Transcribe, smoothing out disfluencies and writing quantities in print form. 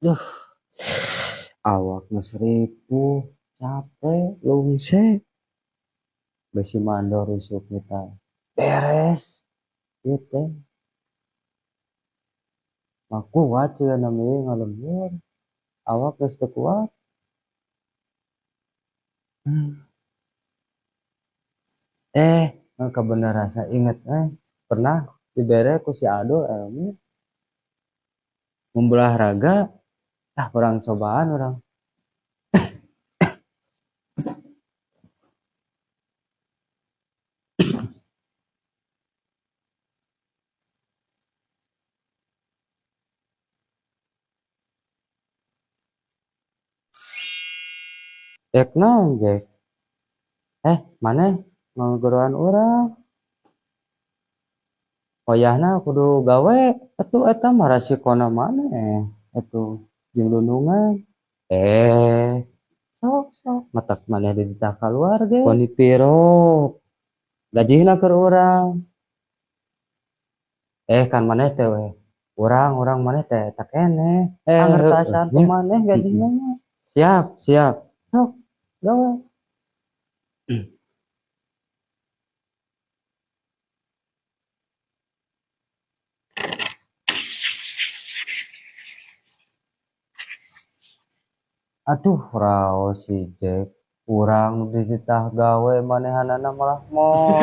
Duh, awak geus ripuh, capek, lungse. Besi mandor isuk kita beres ieu teh. Mah kuat sigana mah ngalembur. Awak geus teu kuat. Eh, kebener rasa inget pernah dibere ku si Ado ilmu membelah raga, ah urang cobaan urang. Rek naon, Jack? Eh, maneh ngagoroan urang. Wayahna kudu gawe atuh, eta mah rasikona maneh atuh jeung lundungan. Eh, sok sok matak maneh dititah kaluar ge. Koni pirok gajihna keur urang. Eh, kan maneh teh we. Urang urang maneh teh eta keneh. Eh, Angertasan ku nya. maneh gajihna mah. Siap, siap. Sok gawe. Aduh, raos si Jack. Urang nu dititah gawe, manehanana malah molor.